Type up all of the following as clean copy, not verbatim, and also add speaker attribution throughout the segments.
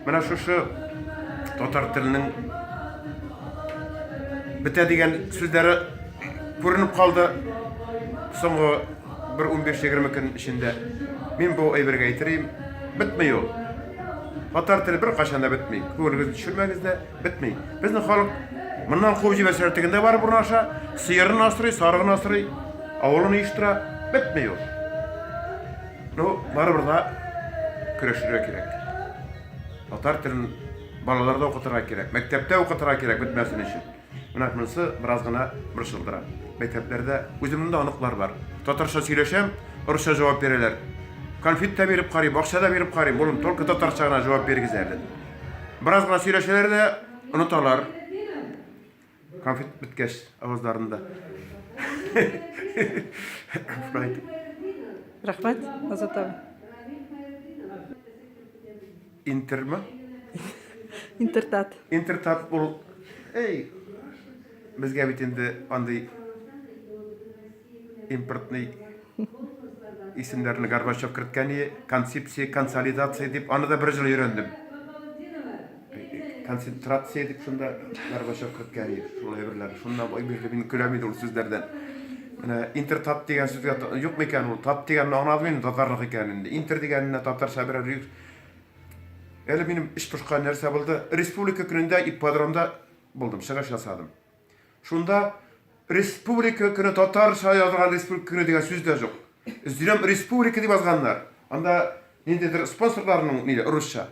Speaker 1: Менә шушы татар теленең бетә дигән сүзләре күренеп калды соңгы бер 15-20 көн эчендә. Мин бу әйбергә әйтерим, бетми ул. Татар теле беркайчан да бетми. Күңелегезне төшермәгез дә, бетми. Безнең халык моннан куып җибәрсәләр тегендә барып урнаша, сыерын асрый, сарыгын асрый, авылын оештыра, бетми ул. Ну, барыбер да көрәшергә кирәк. Татар телен балаларда укытырга кирәк, мәктәптә укытырга кирәк бетмәсен өчен. Менә монысы бераз гына борчылдыра. Мәктәпләрдә үземнең дә оныклар бар. Татарча сөйләшәм, русча җавап бирәләр. Конфет та биреп карыйм, акча да биреп карыйм. Улым, только татарча гына җавап бирегез әле. Бераз гына сөйләшәләр дә оныталар. Конфет беткәч авызларында. Шулай итеп.
Speaker 2: Рәхмәт, Азат абый.
Speaker 1: Интермы?
Speaker 2: Интертат.
Speaker 1: Интертат ул, эй, безгә бит инде андый импортный исемнәрне Горбачев керткән и концепция, консолидация дип, аны да бер ел өйрәндем. Концентрация дип шунда Горбачев керткән и шул әйберләр. Шуннан ай бирле мин көләм инде ул сүзләрдән. Менә интертат дигән сүзгә юк микән ул? Тат дигәнне аңладым инде, татарлык икән инде. Интер дигәненә татарча берәр юк. Әле минем эч пошкан нәрсә булды? Республика көнендә ипподромда булдым, чыгыш ясадым. Шунда Республика көне татарча язылган Республика көне дигән сүз дә юк. Эзләм республика дип язганнар. Анда ниндидер спонсорларның нидә русча.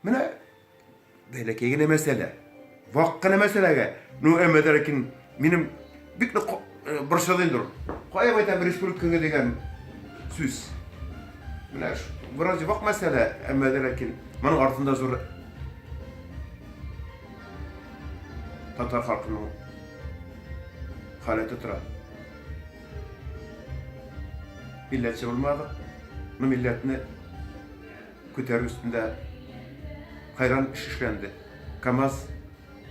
Speaker 1: Менә бәләкәй генә мәсьәлә. Вак кына мәсьәләгә. Ну, әмма дә ләкин минем бик нык э, борчыды инде ул. Кая әйтәм республика көне дигән сүз. Менә вроде вак мәсьәлә, әмма дә ләкин моның артында зур татар халкының халәте тора. Милләтче булмадык. Ну, милләтне күтәрү өстендә хайран эш эшләнде. КАМАЗ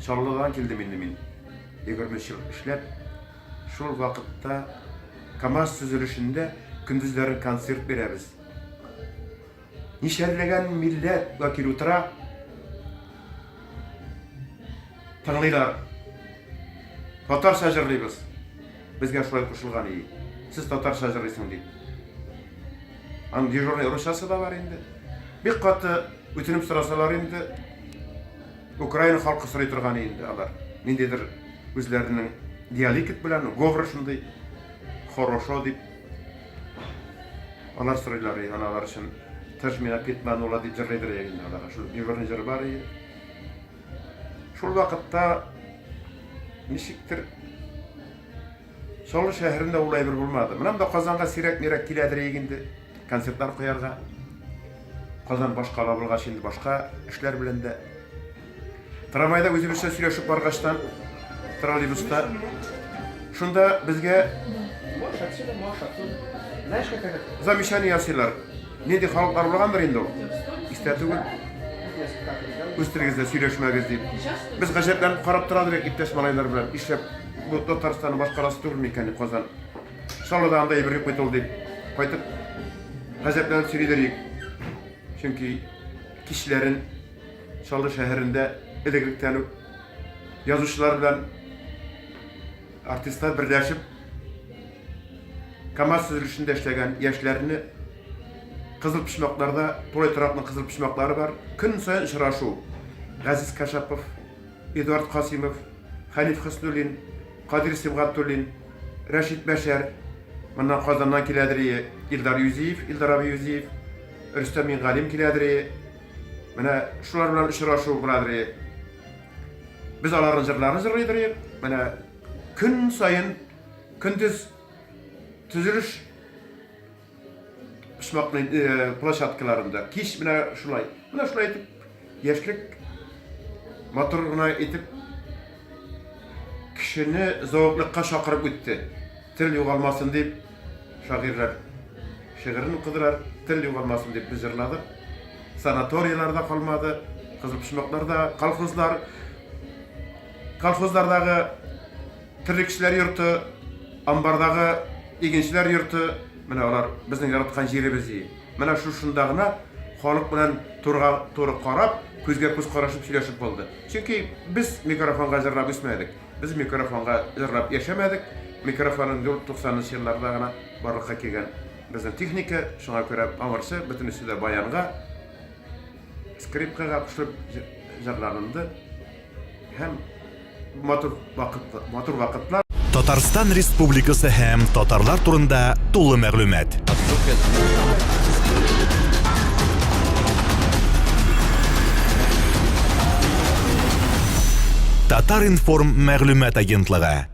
Speaker 1: Чаллыдан килдем инде мин. 23 ел эшләп, шул вакытта КАМАЗ төзелешендә көндезләрен концерт бирәбез. Ничәлләгән милләт вәкил утыра, тыңлыйлар. Татарча җырлыйбыз. Безгә шулай кушылган и. Сез татарча җырлыйсың дип. Аның дежурный русчасы да бар инде. Бик каты үтенеп сорасалар инде, Украина халкы сорый торган инде алар. Ниндидер үзләренең диалект белән, говор шундый хорошо дип алар сорыйлар, аны алар өчен ты ж меня пидманула дип җырлыйдыр инде алар. Шул дежурный җыр бар иде. Шул вакытта ничектер Чаллы шәһәрендә ул әйбер булмады. Менә монда Казанга сирәк-мирәк киләдер инде концертлар куярга. Казан башкала булгач инде башка эшләр белән дә. Трамвайда үзебезчә сөйләшеп баргачтан, троллейбуста шунда безгә замечание ясыйлар. Нинди халыклар булгандыр инде ул? Истә түгел. Үз телегездә сөйләшмәгез дип. Без гаҗәпләнеп карап тора идек иптәш малайлар белән. Нишләп бу Татарстанның башкаласы түгел микән дип Казан. Чаллыда анда әйбер юк бит ул дип. Кайтып гаҗәпләнеп сөйлидер идек. Чөнки кичләрен Чаллы шәһәрендә элек-электән үк язучылар белән артистлар берләшеп КАМАЗ төзелешендә эшләгән яшьләрне кызыл почмакларда, тулай торакның кызыл почмаклары бар, көн саен очрашу. Газиз Кашапов, Эдуард Касыймов, Хәниф Хөснуллин, Кадир Сибгатуллин, Рәшит Бәшәр, моннан Казаннан киләдер Илдар Юзиев, Илдар абый Юзиев, Рөстәм Мингалим киләдер. Менә шулар белән очрашу буладыр. Без аларның җырларын җырлыйдыр идек. Менә көн саен көндез төзелеш почмакный э, площадкаларында кич менә шулай. Менә шулай итеп яшьлек матур гына итеп кешене зәвыклыкка чакырып үтте. Тел югалмасын дип шагыйрьләр шигырен укыдылар, тел югалмасын дип без җырладык. Санаторийлар да калмады, кызыл почмаклар да, колхозлар, колхозлардагы терлекчеләр йорты, амбардагы игенчеләр йорты, менә алар безнең яраткан җиребез. Менә шушында гына халык белән турыга туры карап, күзгә күз карашып сөйләшеп булды. Чөнки без микрофонга җырлап үсмәдек. Без микрофонга җырлап яшәмәдек. Микрофонның 90 нчы елларда гына барлыкка килгән безнең техника, шуңа күрә аңарчы бөтенесе дә баянга, скрипкага кушылып җырланылды. Һәм матур вакыт, матур вакытлар.
Speaker 3: Татарстан Республикасы һәм татарлар турында тулы мәгълүмат. Татар-информ мәгълүмат агентлыгы.